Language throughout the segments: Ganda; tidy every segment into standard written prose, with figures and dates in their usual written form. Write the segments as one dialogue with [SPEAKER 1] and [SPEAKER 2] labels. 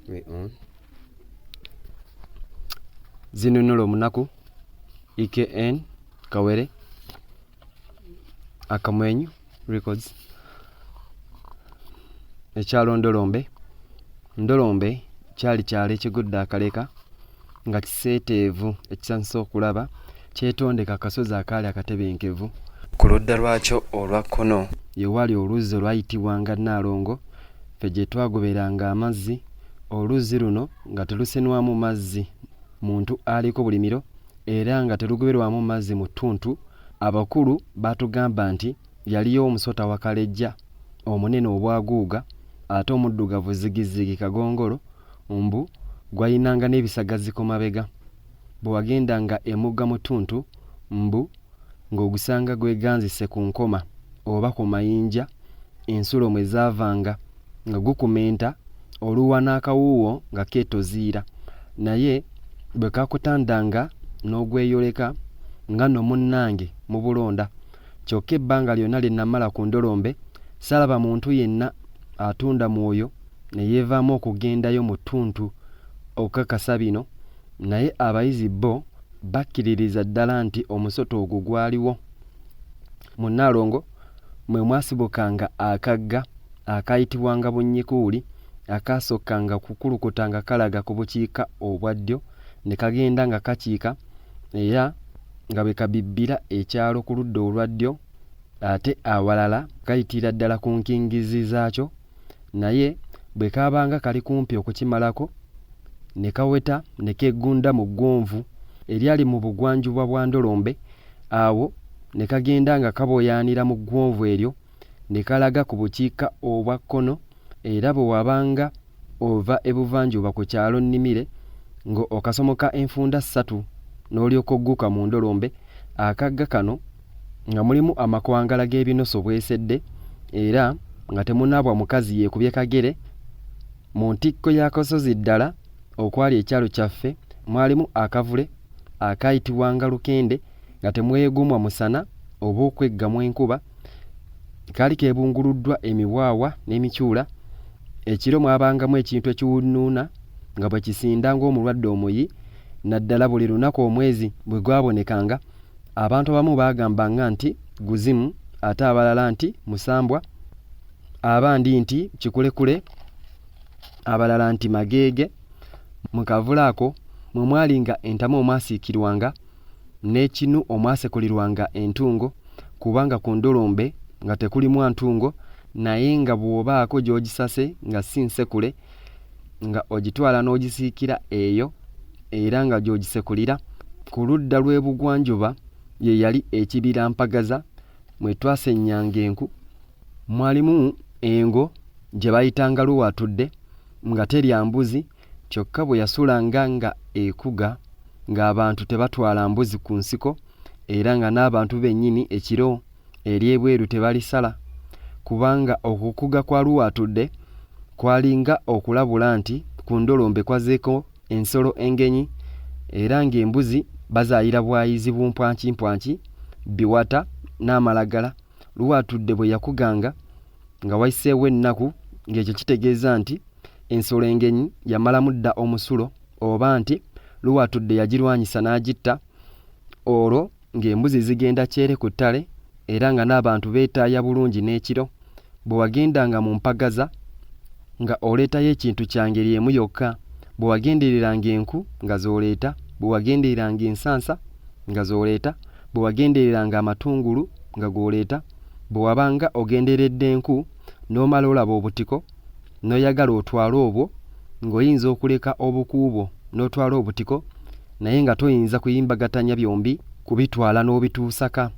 [SPEAKER 1] We on. Zinunula omunaku EKN Kawere Akamwenyu Records. Ekyalo Ndolombe. Ndolombe kyali kyalo ekigudde akaleka nga kiseeteevu ekisanyusa okulaba, kyetondeka akasozi akaali akatebenkevu. Ku ludda lwakyo olwa kkono ye waali oluzzi olwayitibwanga Nnaalongo ffe gye twagoberanga amazzi. Oluzzi luno nga terusenwamu mazzi muntu aliko bulimiro era nga terugoberwamu mazzi mu ttuntu. Abakulu baatugamba nti yaliyo omusota wakalejja omunene obwaguuga ate omuddugavu zigizigi kagongolo mbu gwalinanga n'ebisagazi ku mabega. Bwe wagendanga emugga mu ttuntu mbu ng'ogusanga gweganzise ku nkoma oba ku mayinja ensulo mwe zaavanga nga gukumenta oluwa n'akawuuwo nga keetoziira naye bwe kaakutandanga n'ogweyoleka nga nno munnange mubulonda. Kyokka ebbanga lyonna lye namala ku Ndolombe saalaba muntu yenna atunda mwoyo ne yeevaamu okugendayo mu ttuntu okukakasa bino naye abayizi bo bakkiririza ddala nti omusota ogwo gwaliwo. Mu Nnaalongo mwe mwasibukanga akagga akaayitibwanga Bunnyikuuli akaasokanga kukulukuta nga kalaga ku bukiika obwa ddyo ne kagenda nga kakiika era nga bwe kabibbira ekyalo ku ludda olwa ddyo ate awalala kayitira ddala ku nkingizzi zaakyo naye bwe kaabanga kali kumpi okukimalako ne kaweta ne keggunda mu ggwonvu eryali mu bugwanjuba bwa Ndolombe awo ne kagenda nga kaboyaanira mu ggwonvu eryo ne kalaga ku bukiika obwa kkono era bwe wabanga ova ebuvanjuba ku kyalo Nnimire nga okasomoka enfunda ssatu n'olyoka ogguka mu Ndolombe. Akagga kano nga mulimu amakwangala g'ebinoso bwesedde era nga temunaabwa mukazi yeekubye kagere. Mu ntikko y'akasozi ddala okwali ekyalo kyaffe mwalimu akavule akaayitibwanga Lukende nga temwegomwa musana oba okweggamwa enkuba. Kaali keebunguluddwa emiwaawa n'emikyula. Ekiro mwabangamu ekintu ekiwunnuuna nga bwe kisinda ng'omulwadde omuyi naddala buli lunaku omwezi bwe gwabonekanga. Abantu abamu baagambanga nti guzimu ate abalala nti musambwa, abandi nti kikulekule, abalala nti mageege. Mu kavule ako mwe mwalinga entamu omwasiikirwanga n'ekinu omwasekulirwanga entungo kubanga ku Ndolombe nga tekulimwa ntungo naye nga bw'obaako gy'ogisase nga si nsekule nga ogitwala n'ogisiikira eyo era nga gy'ogisekulira. Ku ludda lw'ebugwanjuba ye yali ekibira Mpagaza mwe twasenyanga enku. Mwalimu engo gye baayitanga Luwaatudde nga terya mbuzi kyokka bwe yasulanga nga ekuga ng'abantu tebatwala mbuzi ku nsiko era nga n'abantu bennyini ekiro ery'ebweru tebalisala kubanga okukuga kwa Luwaatudde kwalinga okulabula nti ku Ndolombe kwazzeeko ensolo engenyi era ng'embuzi bazaayira bwayizi bumpwankimpwanki, biwata n'amalagala. Luwaatudde bwe yakuganga nga wayiseewo ennaku ng'ekyo kitegeeza nti ensolo engenyi yamalamu dda omusulo oba nti Luwaatudde yagirwanyisa n'agitta olwo ng'embuzi zigenda kyere ku ttale era nga n'abantu beetaaya bulungi n'ekiro. Bwe wagendanga mu mpagaza nga oleetayo ekintu kya ngeri emu yokka. Bwe wagendereranga enku nga z'oleeta, bwe wagendereranga ensansa nga z'oleeta, bwe wagendereranga amatungulu nga g'oleeta. Bwe wabanga ogenderedde nku n'omala olaba obutiko n'oyagala otwale obwo ng'oyinza okuleka obuku bwo n'otwala obutiko naye nga toyinza kuyimbagatanya byombi kubitwala n'obituusaka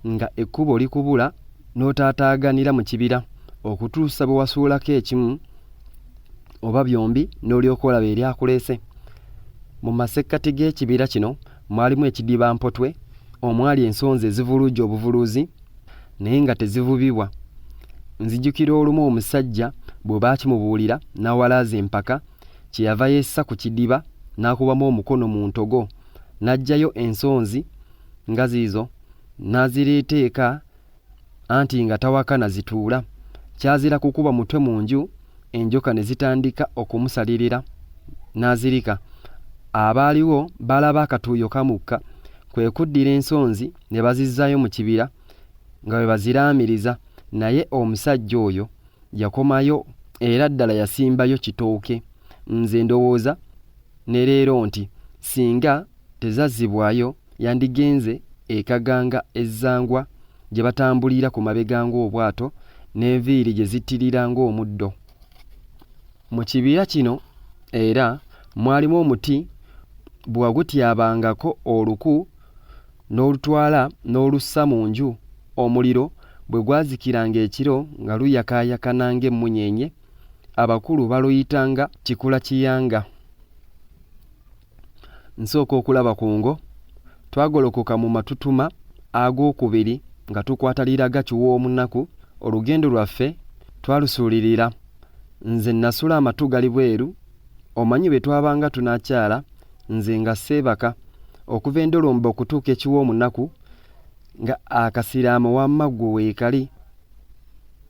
[SPEAKER 1] nga ekkubo likubula n'otaataaganira mu kibira okutuusa bwe wasuulako ekimu oba byombi n'olyoka olaba eryakuleese. Mu masekkati g'ekibira kino mwalimu ekidiba Mpotwe omwali ensonzi ezivulujja obuvuluzi naye nga tezivubibwa. Nzijukira olumu omusajja bwe baakimubuulira n'awalaaza empaka kye yava yessa ku kidiba n'akubamu omukono mu ntogo n'aggyayo ensonzi nga ziizo n'azireeta eka anti nga tawakana zituula. Kyazira kukuba mutwe mu nju enjoka ne zitandika okumusalirira. n'azirika. Abaaliwo baalaba akatuuyo kamukka, kwe kuddira ensonzi ne bazizzaayo mu kibira nga bwe baziraamiriza naye omusajja oyo yakomayo era ddala yasimbayo kitooke. Nze ndowooza ne leero nti singa tezazzibwayo yandigenze e Kaganga e Zzangwa gye batambulira ku mabega ng'obwato n'enviiri gye zittirira ng'omuddo. Mu kibira kino era mwalimu omuti bwe wagutyabangako oluku n'olutwala n'olussa mu nju, omuliro bwe gwazikiranga ekiro nga luyakaayakana ng'emmunyeenye, abakulu baaluyitanga Kikulakiyanga. Nsooka okulaba ku ngo. Twagolokoka mu matutuma agookubiri nga tukwata liraga Kiwoomunaku. Olugendo lwaffe twalusuulirira. Nze nnasula amatu gali bweru. Omanyi bwe twabanga tunaakyala nze nga sseebaka. Okuva e Ndolombe okutuuka e Kiwoomunaku nga akasiraamo wamma ggwe weekali.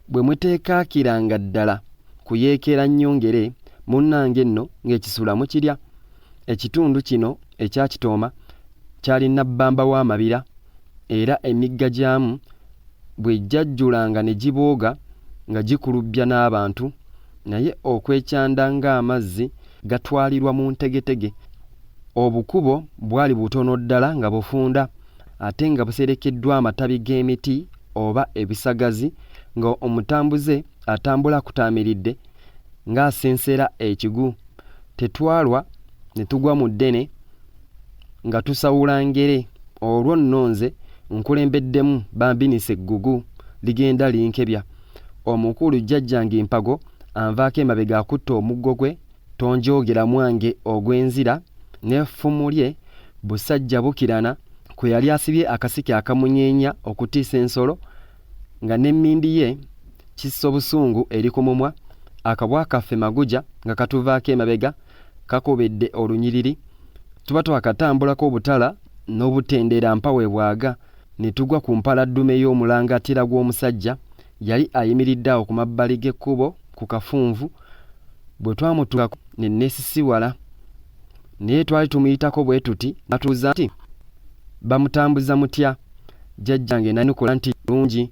[SPEAKER 1] Bwe muteekaakiranga ddala kuyeekera nnyongere, munnange nno ng'ekisula mukirya. Ekitundu kino ekya Kitooma kyali nnabbamba w'amabira era emigga gyamu bwe gyajjulanga ne gibooga nga gikulubbya n'abantu naye okwekyanda ng'amazzi gatwalirwa mu ntegetege. Obukubo bwali butono ddala nga bufunda ate nga buserekeddwa amatabi g'emiti oba ebisagazi nga omutambuze atambula akutaamiridde ng'asensera ekigu. Tetwalwa ne tugwa mu ddene nga tusawula ngere olwo nno nze nkulembeddemu bambinise eggugu ligenda linkebya. Omukulu jjajjange Mpago anvaako emabega akutte omuggo gwe tonjoogera mwange ogw'enzira n'effumu lye Busajjabukirana kwe yali asibye akasiki akamunyeenya okutiisa ensolo nga n'emmindi ye Kissobusungu eri ku mumwa, akabwa kaffe Maguja nga katuvaako emabega kakobedde olunyiriri. Tuba twakatambulako obutala n'obutendera mpa we bwaga ne tugwa ku mpaladdume y'omulangaatira gw'omusajja. Yali ayimiridde awo ku mabbali g'ekkubo ku kafunvu. Bwe twamutuukako ne neesisiwala. Naye twali tumuyitako bwe tuti n'atubuuza nti, Bamutambuza mutya? Jjajjange n'ayanukula nti, Bulungi.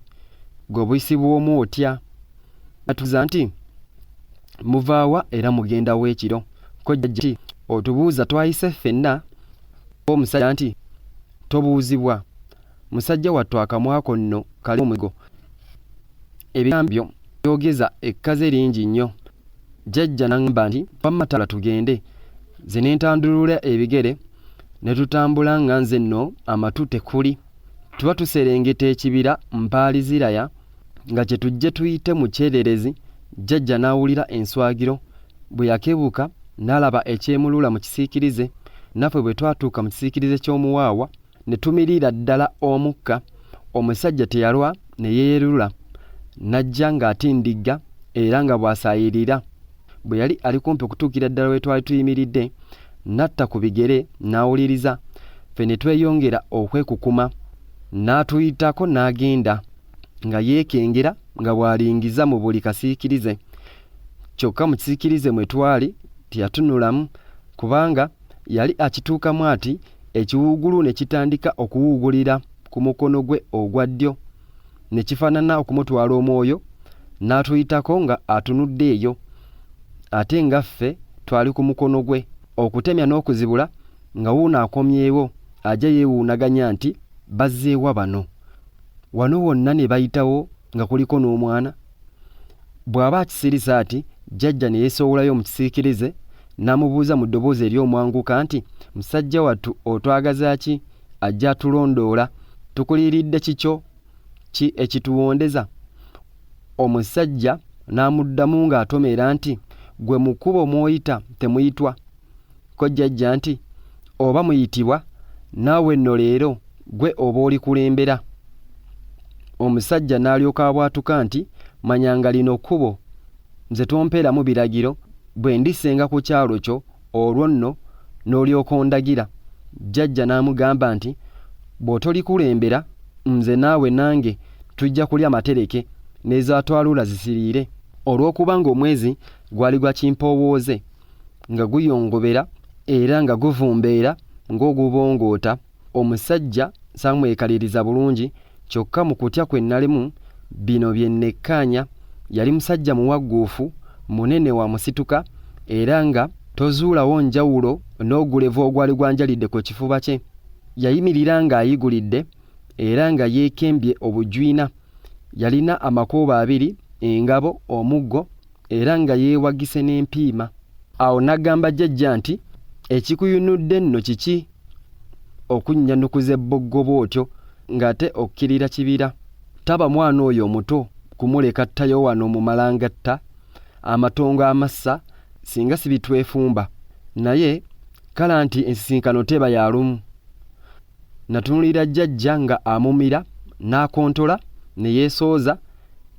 [SPEAKER 1] Ggwe obuyisi bw'omu otya? N'atubuuza nti, Muva wa era mugenda wa ekiro? Ko jjajja nti, Otubuuza twayise ffenna? Ko omusajja nti, Tobuuzibwa. Musajja wattu akamwa ko nno kalimu omuzigo. Ebigambo ebyo byogeza ekkaze lingi nnyo. Jjajja n'aŋŋamba nti, Wamma tambula tugende. Nze ne ntandulula ebigere ne tutambula nga nze nno amatu tekuli. Tuba tuserengeta ekibira Mpaaliziraya nga kye tujje tuyite mu kyererezi, jjajja n'awulira enswagiro. Bwe yakebuka n'alaba ekyemulula mu kisiikirize. Naffe bwe twatuuka mu kisiikirize ky'omuwaawa ne tumirira ddala omukka. Omusajja teyalwa ne yeeyerula n'ajja ng'atindigga era nga bw'asaayirira. Bwe yali ali kumpi okutuukira ddala we twali tuyimiridde, n'atta ku bigere n'awuliriza. Ffe ne tweyongera okwekukuma. N'atuyitako n'agenda nga yeekengera nga bw'alingiza mu buli kasiikirize. Kyokka mu kisiikirize mwe twali teyatunulamu kubanga yali akituukamu ati ekiwuugulu ne kitandika okuwuugulira ku mukono gwe ogwa ddyo ne kifaanana okumutwala omwoyo n'atuyitako nga atunudde eyo ate nga ffe twali ku mukono gwe okutemya n'okuzibula nga wuuno akomyewo ajja yeewuunaganya nti bazzeewa bano wano wonna ne bayitawo nga kuliko n'omwana Bw'aba akisirise ati, jjajja ne yeesowolayo mu kisiikirize n'amubuuza mu ddoboozi ery'omwanguka nti, Musajja wattu otwagaza ki? Ajja atulondoola. Tukuliiridde kikyo ki ekituwondeza? Omusajja n'amuddamu ng'atomera nti, Ggwe mu kkubo mw'oyita temuyitwa. Ko jjajja nti, Oba muyitibwa, naawe nno leero ggwe oba olikulembera. Omusajja n'alyoka abwatuka nti, Manyanga lino kkubo, nze tompeeramu biragiro, bwe ndisenga ku kyalo kyo olwo nno n'olyoka ondagira. Jjajja n'amugamba nti, Bw'otolikulembera, nze naawe nange tujja kulya matereke, n'ezaatwalula zisiriire. Olw'okuba ng'omwezi gwali gwa kimpoowooze, nga guyongobera era nga guvumbeera ng'ogubongoota. Omusajja saamwekaliriza bulungi kyokka mu kutya kwe nnalimu bino bye nnekkaanya, yali musajja muwagguufu, munene wa musituka era nga tozuulawo njawulo n'ogulevu ogwali gwanjalidde ku kifuba kye. Yayimirira ng'ayigulidde era nga yeekembye obujwina. Yalina amakoobe abiri, engabo, omuggo era nga yeewagise n'empiima. Awo n'agamba jjajja nti, Ekikuyunudde nno kiki okunnyanukuza ebboggo bw'otyo ng'ate okkirira kibira? Taba mwana oyo omuto kumuleka ttayo wano mu Malangatta amatongo amassa singa si bitwefumba. Naye kale anti ensisinkano teba ya lumu. Natunulira jjajja nga amumira n'akontola ne yeesooza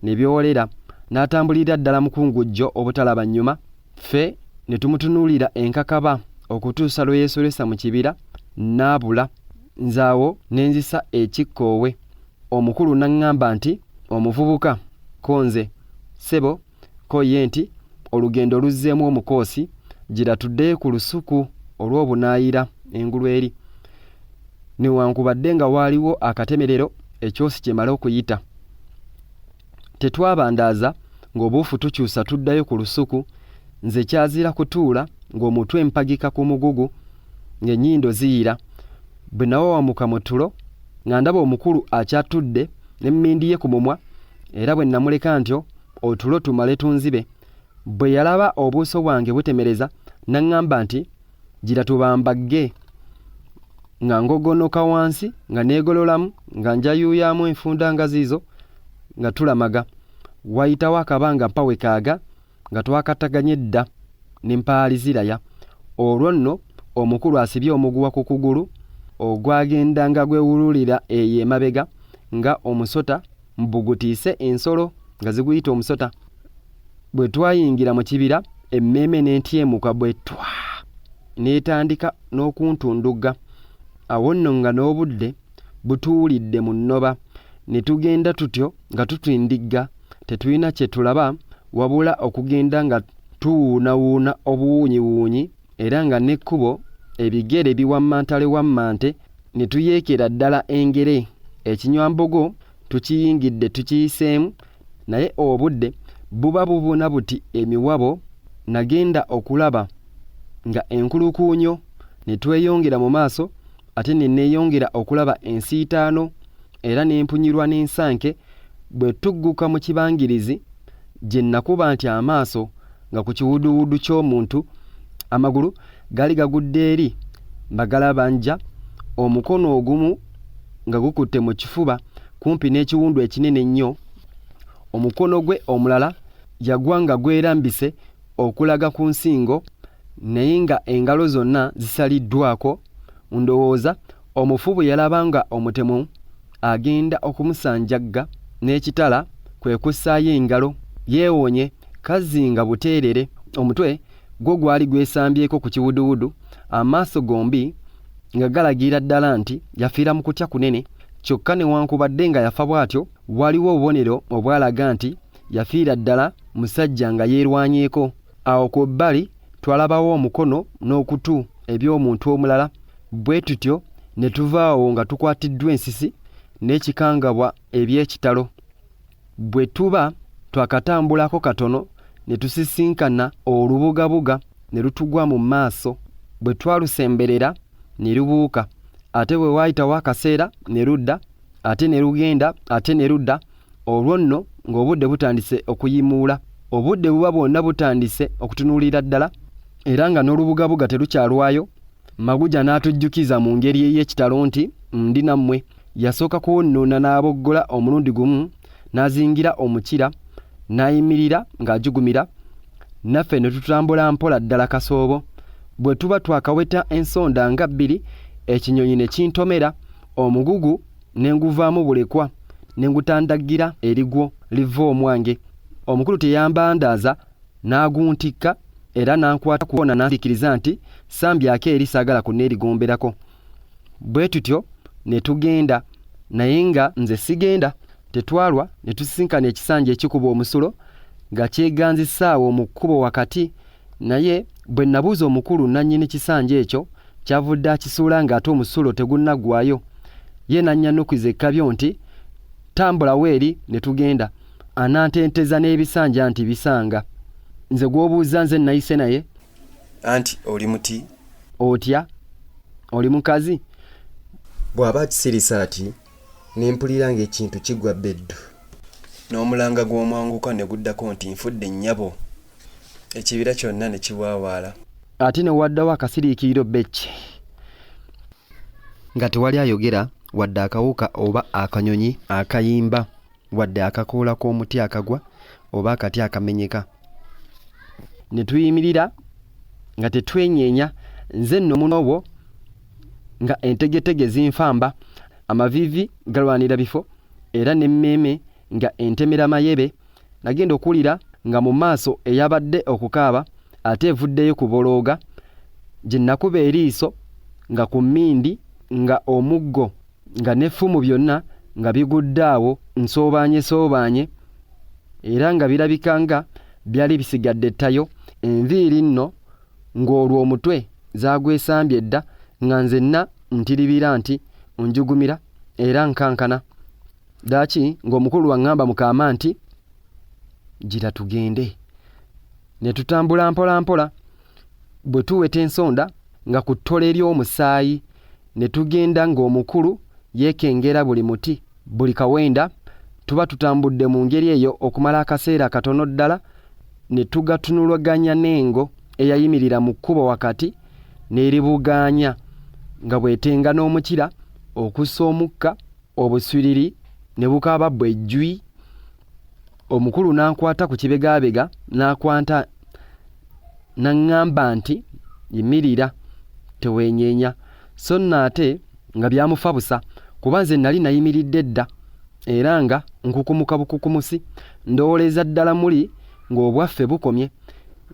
[SPEAKER 1] ne byolera n'atambulira ddala mukungujjo obutalaba nnyuma ffe ne tumutunuulira enkakaba okutuusa lwe yeesolesa mu kibira n'abula nze awo ne nzisa ekikkoowe omukulu n'aŋŋamba nti omuvubuka ko nze ssebo Ko ye nti, Olugendo luzzeemu omukoosi, gira tuddeyo ku lusuku olw'obunaayira engulu eri. Newankubadde nga waaliwo akatemerero ekyosi kyemale okuyita. Tetwabandaaza ng'obuufu tukyusa tuddayo ku lusuku, nze kyazira kutuula ng'omutwe mpagika ku mugugu ng'ennyindo ziyira. Bwe nawawamuka mu tulo nga ndaba omukulu akyatudde n'emmindi ye ku mumwa era bwe namuleka ntyo otulo tumale tunzibe. Bwe yalaba obuuso bwange butemereza n'aŋŋamba nti, Gira tubambagge. Nga ngogonoka wansi nga neegololamu nga njayuuyaamu enfunda nga ziizo nga tulamaga. Waayitawo akabanga mpa we kaaga nga twakataganye dda ne mpaali ziraya. Olwo nno omukulu asibye omuguwa ku kugulu ogwagendanga gwewululira eyo emabega nga omusota mbu gutiise ensolo nga ziguyita omusota. Bwe twayingira mu kibira emmeeme n'entyemuka bwe twa n'etandika n'okuntundugga. Awo nno nga n'obudde butuwulidde mu nnoba ne tugenda tutyo nga tutindigga tetulina kye tulaba wabula okugenda nga tuwuunawuuna obuwuunyiwuunyi era nga n'ekkubo ebigere biwammantale wammante ne tuyeekera ddala engere. Ekinywambogo tukiyingidde tukiyiseemu naye obudde buba bubuna buti emiwabo nagenda okulaba nga enkulukuunyo ne tweyongera mu maaso ate ne neeyongera okulaba ensiitaano era ne mpunyirwa n'ensanke bwe tugguka mu kibangirizi gye nakuba nti amaaso nga ku kiwuduwudu ky'omuntu amagulu gaali gagudde eri magalabanja omukono ogumu nga gukutte mu kifuba kumpi n'ekiwundu ekinene ennyo omukono gwe omulala yagwa nga gwerambise okulaga ku nsingo naye nga engalo zonna zisaliddwako ndowooza omufu bwe yalaba nga omutemu agenda okumusanjagga n'ekitala kwe kussaayo engalo yeewonye kazzi nga buteerere omutwe gwo gwali gwesambyeko ku kiwuduwudu amaaso gombi nga galagira ddala nti yafiira mu kutya kunene kyokka newankubadde nga yafa bw'atyo waliwo obubonero obwalaga nti yafiira ddala musajja nga yeerwanyeeko awo ku bbali twalabawo omukono n'okutu eby'omuntu omulala bwe tutyo ne tuva awo nga tukwatiddwa ensisi n'ekikangabwa eby'ekitalo Bwe tuba twakatambulako katono ne tusisinkana olubugabuga ne lutugwa mu maaso. Bwe twalusemberera ne lubuuka, ate bwe waayitawo akaseera ne ludda, ate ne lugenda ate ne ludda, olwo nno ng'obudde butandise okuyimuula. Obudde buba bwonna butandise okutunuulira ddala era nga n'olubugabuga terukyalwayo. Maguja n'atujjukiza mu ngeri ey'ekitalo nti, Ndi nammwe. Yasooka kuwonnoona n'aboggola omulundi gumu, n'azingira omukira, n'ayimirira ng'ajugumira, naffe ne tutambula mpola ddala kasoobo. Bwe tuba twakaweta ensonda nga bbiri, ekinyonyi ne kintomera, omugugu ne nguvaamu bulekwa ne ngutandaggira erigwo liva omwange. Omukulu teyambandaaza n'aguntikka era n'ankwata ku kona n'anzikiriza nti sambyako eri saagala kunneerigomberako. Bwe tutyo ne tugenda naye nga nze sigenda. Tetwalwa ne tusisinkana ekisanja ekikuba omusulo nga kyeganzisa awo mu kkubo wakati naye Bwe nnabuuza omukulu nnannyini kisanja ekyo ky'avudde akisuula ng'ate omusulo tegunnaggwaayo, ye n'annyanukiza ekkabyo nti, Tambulawo eri ne tugenda. Anantenteza n'ebisanja nti bisanga. Nze gw'obuuzza nze nnayise naye?
[SPEAKER 2] Anti oli muti.
[SPEAKER 1] Otya? Oli mukazi?
[SPEAKER 2] Bw'aba akisirise ati, ne mpulira ng'ekintu kigwa beddu. N'omulanga gw'omwanguka ne guddako nti, Nfudde nnyabo! Ekibira kyonna ne kiwaawaala.
[SPEAKER 1] Ate ne waddawo akasiriikiriro becce. Nga tewali ayogera, wadde akawuka oba akanyonyi akayimba, wadde akakoola k'omuti akagwa oba akati akamenyeka. Ne tuyimirira nga tetwenyeenya, nze nno munobwo nga entegetege zinfamba, amaviivi galwanira bifo era n'emmeeme nga entemera mayebe. Nagenda okuwulira nga mu maaso eyabadde okukaaba ate evuddeyo kubolooga, gye nakuba eriiso nga ku mmindi nga omuggo nga n'effumu byonna nga bigudde awo nsoobaanyesoobaanye era nga birabika nga byali bisigadde ttayo, enviiri nno ng'olwo omutwe zaagwesambye dda nga nzenna ntiribira nti njugumira era nkankana. Ddaaki ng'omukulu w'aŋŋamba mu kaama nti, Gira tugende. Ne tutambula mpolampola. Bwe tuweta ensonda nga ku ttole ly'omusaayi ne tugenda ng'omukulu yeekengera buli muti, buli kawenda. Tuba tutambudde mu ngeri eyo okumala akaseera katono ddala ne tugatunulaganya n'engo eyayimirira mu kkubo wakati n'eribugaanya nga bw'etenga n'omukira okussa omukka obuswiriri ne bukaaba bwe jwi. Omukulu n'ankwata ku kibegaabega n'akwanta n'aŋŋamba nti, Yimirira, teweenyeenya. So nno ate nga byamufa busa kuba nze nnali nayimiridde dda era nga nkukumuka bukukumusi ndowooleza ddala muli ng'obwaffe bukomye.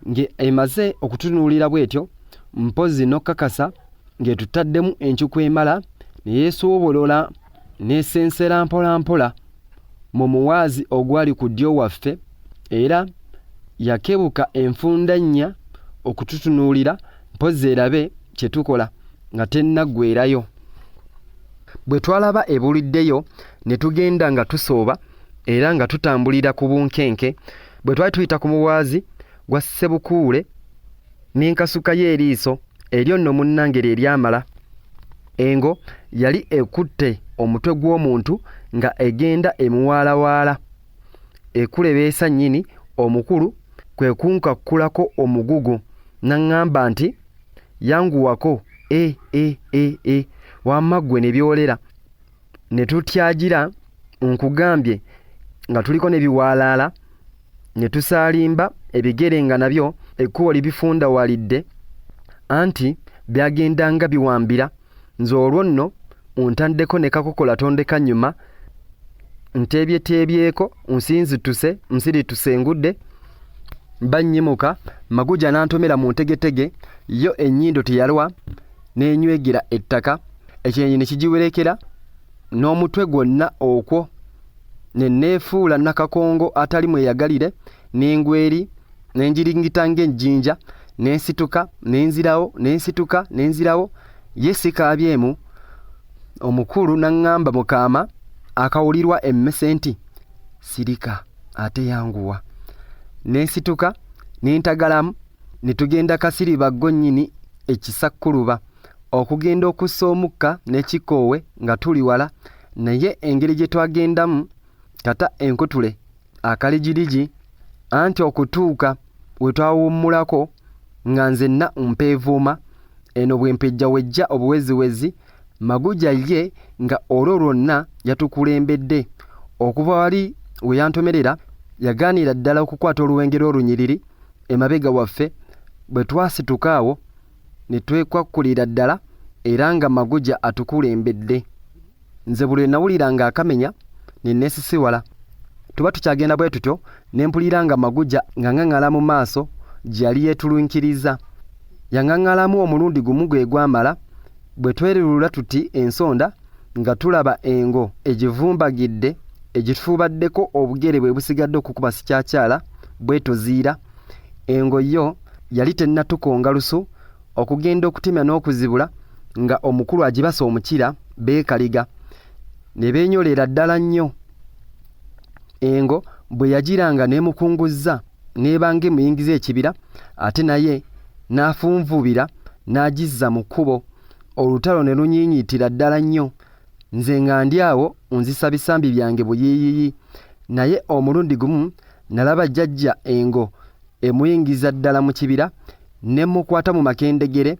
[SPEAKER 1] Ng'emaze okututunuulira bw'etyo, mpozzi n'okukakasa ng'etutaddemu encuku emala ne yeesoobolola n'esensera mpolampola mu muwaazi ogwali ku ddyo waffe era yakebuka enfunda nnya okututunuulira mpozzi erabe kye tukola nga tennaggweerayo. Bwe twalaba ebuliddeyo ne tugenda nga tusooba era nga tutambulira ku bunkenke. Bwe twali tuyita ku muwaazi gwa Ssebukuule ne nkasukayo eriiso Eryo nno munnange lye lyamala. Engo yali ekutte omutwe gw'omuntu nga egenda emuwaalawaala ekulebeesa nnyini omukulu kwe kunkakkulako omugugu n'aŋŋamba nti, Yanguwako e e e e wamma ggwe ne byolera ne tutyagira nkugambye nga tuliko ne biwaalaala ne tusaalimba ebigere nga nabyo ekkubo libifundawalidde anti byagendanga biwambira nze olwo nno ontaddeko ne kakokola tondeka nnyuma nteebyeteebyeko nsinzituse nsirituse ngudde mba nnyimuka maguja n'antomera mu ntegetege yo ennyindo teyalwa n'enywegera ettaka ekyenyi ne kigiwerekera n'omutwe gwonna okwo ne neefuula nnakakongo atali mweyagalire ne ngwa eri ne njiringita ng'ejjinja ne nsituka ne nzirawo ne nsituka ne nzirawo ye sikaabyemu omukulu n'aŋŋamba mu kaama akawulirwa emmese nti sirika ate yanguwa ne nsituka ne ntagalamu ne tugenda kasiribaggo nnyini ekisakkuluba okugenda okussa omukka n'ekikoowe nga tuli wala naye engeri gye twagendamu kata enkutule akaligirigi anti okutuuka we twawummulako nga nzenna mpeevuuma eno bwe mpejjawejja obuweziwezi Maguja ye nga olwo lwonna yatukulembedde okuva wali we yantomerera yagaanira ddala okukwata oluwenge lw'olunyiriri emabega waffe bwe twasituka awo ne twekwakkulira ddala era nga Maguja atukulembedde. Nze buli lwe nawuliranga akamenya ne neesisiwala. Tuba tukyagenda bwe tutyo ne mpulira nga Maguja ng'aŋŋaŋŋala mu maaso gye yali yeetulunkirizza. Yaŋŋaŋŋalamu omulundi gumu gwe gwamala. Bwe twerulula tuti ensonda nga tulaba engo egivumbagidde egitufuubaddeko obugere bwe busigadde okukuba sikyakyala bwetoziira. Engo yo. Yali tennatukonga lusu okugenda okutemya n'okuzibula nga omukulu agibase omukira beekaliga ne beenyolera ddala nnyo. Engo bwe yagiranga n'emukunguzza n'eba ng'emuyingiza ekibira ate naye n'afunvubira n'agizza mu kkubo olutalo ne lunyiinyiitira ddala nnyo. Nze nga ndi awo nzisa bisambi byange buyiiyiyi naye omulundi gumu nalaba jjajja engo emuyingiza ddala mu kibira ne mmukwata mu makendegere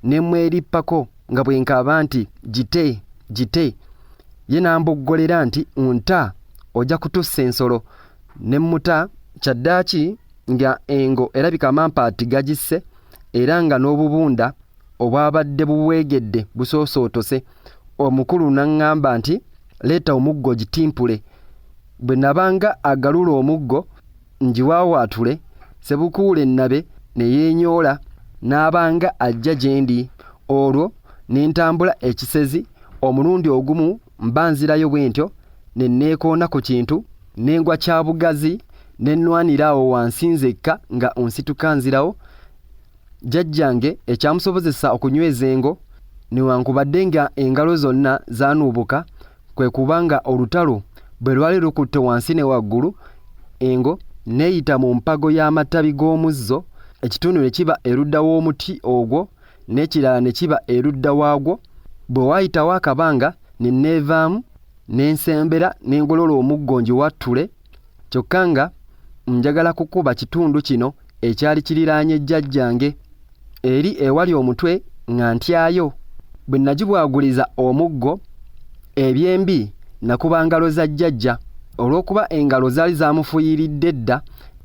[SPEAKER 1] ne mmwerippako nga bwe nkaaba nti gite gite ye n'amboggolera nti nta ojja kutussa ensolo ne mmuta kyaddaaki nga engo erabika amampaati gagisse era nga n'obubunda obwabadde bubwegedde busoosootose omukulu n'aŋŋamba nti leeta omuggo gitimpule bwe nabanga agalula omuggo ngiwaawaatule Ssebukuule Nnabe ne yeenyoola n'aba nga ajja gye ndi olwo ne ntambula ekisezi omulundi ogumu mba nzirayo bwentyo ne nneekoona ku kintu ne ngwa kya bugazi ne nnwanira awo wansi nzekka nga nsituka nzirawo Jjajjange ekyamusobozesa okunyweza engo newankubadde nga engalo zonna zaanuubuka kwe kuba nga olutalo bwe lwali lukutte wansi ne waggulu engo n'eyita mu mpago y'amatabi g'omuzzo ekitundu ne kiba erudda w'omuti ogwo n'ekirala ne kiba erudda waagwo bwe waayitawo akabanga ne nneevaamu ne nsembera ne ngolola omuggo ngiwattule kyokka nga njagala kukuba kitundu kino ekyali kiriraanye jjajjange eri ewali omutwe nga ntyayo. Bwe nagibwaguliza omuggo ebyembi nakuba ngalo za jjajja olw'okuba engalo zaali zaamufuyiridde dda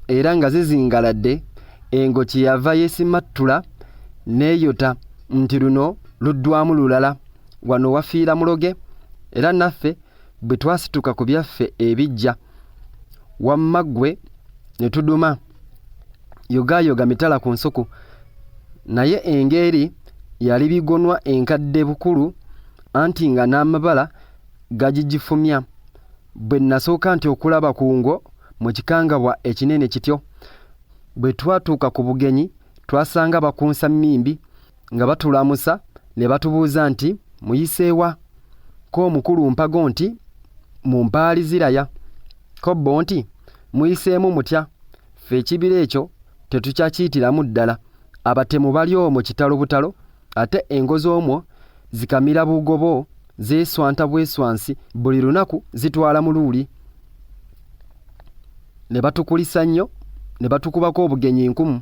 [SPEAKER 1] era nga zizingaladde engo kye yava yeesimattula n'eyota nti luno luddwamu lulala wano wafiira muloge era naffe bwe twasituka ku byaffe ebiggya wamma ggwe ne tuduma yogaayoga mitala ku nsuku naye engeeri yali bigonwa enkadde bukulu anti nga n'amabala gagigifumya bwe nasooka nti okulaba ku ngo mu kikangabwa ekinene kityo bwe twatuuka ku bugenyi twasanga bakunsa mmimbi nga batulamusa ne batubuuza nti muyise wa? Ko omukulu Mpago nti mu mpaali ziraya. Ko bo nti muyiseemu mutya? Ffe ekibira ekyo tetukyakiyitiramu ddala. Abatemu bali omwo kitalo butalo ate engo z'omwo zikamira bugobo zeeswanta bweswansi buli lunaku zitwala muluuli. Ne batukulisa nnyo ne batukubako obugenyi nkumu.